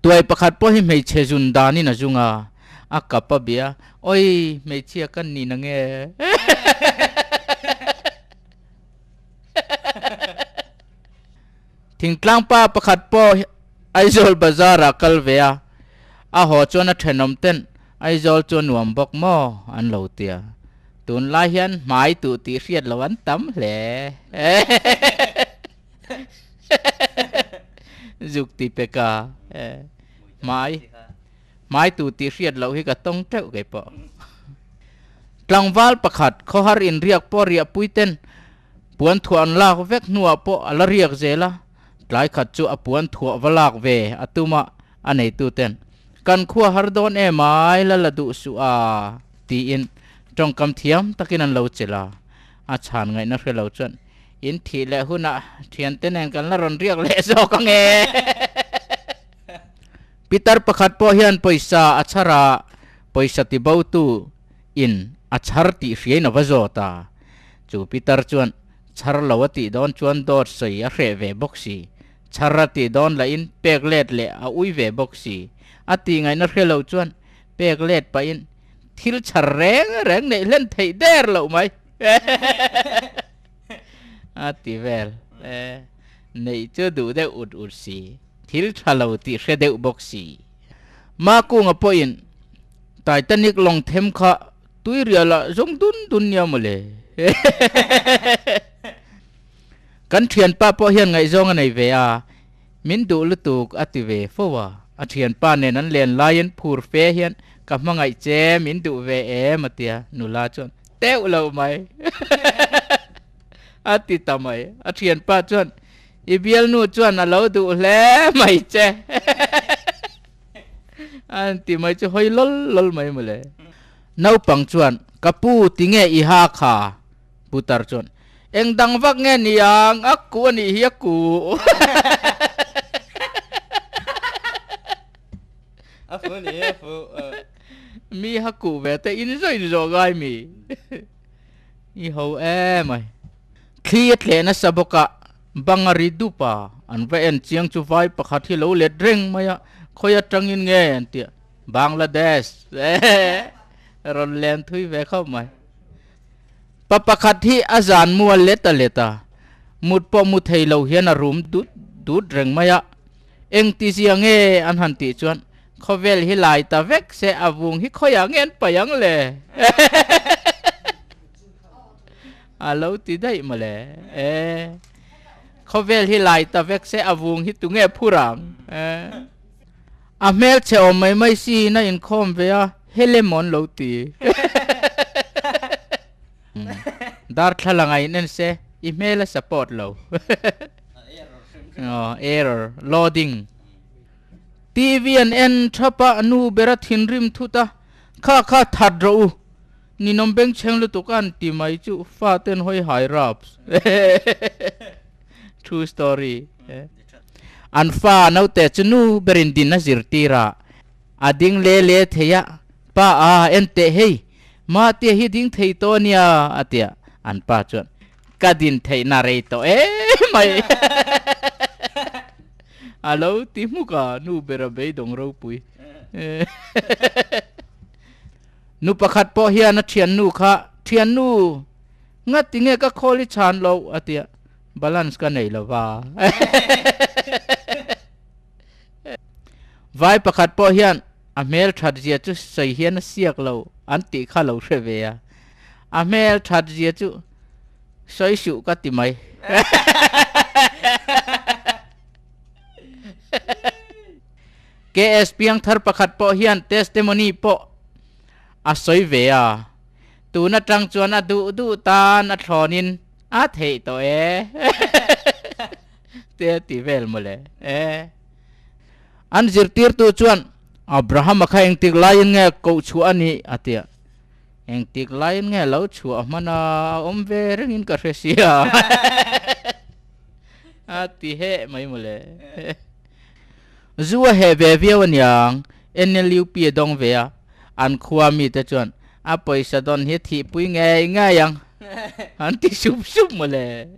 Tuai pakhat pawh hi hmeichhe zun danin a zung a, a kap a bia, Oi, hmeichhia kan ni na nge? Thingtlang pa pakhat pawh Aizawl bazar ah kal ve a, a haw chuan a thenawm ten Aizawl chu a nuam bawk maw an lo tia. Tunlai hian hmai tuh tih hriat loh an tam hle. Zuk ti pek a, hmai hmai tu tih hriat loh hi ka tawng teuh kei pawh. Tlangval pakhat khawhar inriak pawh riahpui ten puan thuah an lak vek hnuah pawh a la riak zel a, tlai khat chu a puan thuah va lak ve a tum a, a neitu ten kan khua har dawn em ai la la duh suh a tiin tawngkam thiam takin an lo chelh a, a chhan ngaihna hre lo chuan In thih leh hunah thiante nen kan la rawn riak leh zawk ang e. Pitar pakhat pawh hian pawisa a chhar a, pawisa ti botu in a chhar tih hriain a va zawt a. Chu pitar chuan chhar lo a tih dawn chuan dawt sawi a hreh ve bawk si, chhar a tih dawn lahin pek let leh a ui ve bawk si. A tih ngaihna hre lo chuan pek let pahin thil chhar reng reng neih hlen theih der loh mai. A ti vel e. Neih chu duh deuh ut ut si, thil tha lo tih hre deuh bawk si. Makunga pawhin Titanic lawng them kha tuirial ah zawng dun dun nia mawle. Kan thianpa pawh hian ngaihzawng a nei ve a, min duh lutuk a ti ve fo a. A thianpa nen an len laiin phur fe hian ka hmangaih che min duh ve em a tia, nula chuan Teuh lo mai. A ti ta mai. A thianpa chuan, I bialnu chuan a lo duh hle mai che. A ti mai chu hawi lawl lawl mai mawle. Naupang chuan, Ka pu, tinge i ha kha? Putar chuan, Eng dang vak nge ni ang, a ku a nih hi a ku. A fu ni, a fu. Mi ha kuh ve te in zawh in zawh ngai mi. I ho em ai. Thli a tleh nasa bawk a, bang a ri dup a, an va en chiang chu vai pakhat hi lo let reng mai a, khawi atangin nge an ti a, Bangladesh rawn len thui ve khawp mai. Pa pakhat hi a zan mu a let a let a, mut pawh mu thei lo hian a rum dut dut reng mai a, eng ti zia nge an han tih chuan Khawvel hi lai ta vek se a vung hi khawiah nge an paih ang le? A lo ti daih mawle. E. Khawvel hi lai ta vek se a vung hi tunge phur ang? E. A hmel chhe awm mai mai si in a inkhawm ve a, Helemon lo ti. Darthlalang a in en se, i hmel a support lo. Error. Loading. TV an en thap a, a nu ber a thinrim thut a, Kha kha that rawh u, ninawm bengchheng lutuk a an ti mai chu fa ten hawi hai raps. True story. An fa naute chu nu berin din a zirtir a, a ding le le thei a, Pa a, en teh hei, mahtia hi ding thei tawh a nia a ti a, an pa chuan ka din theihna rei tawh em mai. A lo ti hmuk a, nu ber a beidawng ropui. Nu pakhat pawh hian a thiannu kha, Thiannu, ngati nge ka call i chhan loh? a ti a, Balance ka nei lo va. Vai pakhat pawh hian a hmel that zia chu sawi hian a siak lo an tih kha lo hre ve a, a hmel that zia chu Sawi suh ka ti mai. KS piangthar pakhat pawh hian testimony pawh a sawi ve a, tun atang chuan a duh duh tan a thlawnin a theih tawh e te a ti vel mawle e. An zirtirtu chuan Abraham-a kha engtik laiin nge koh chhuah a nih a ti a. Engtik laiin nge lo chhuah hman a, a awm ve rengin ka hre sia. A ti heh mai mawle. Zu a heh ve viau aniang, NLUP a dawng ve a, an khua mite chuan a pawisa dawn hi thihpui ngei ngei ang an ti sup sup mawle.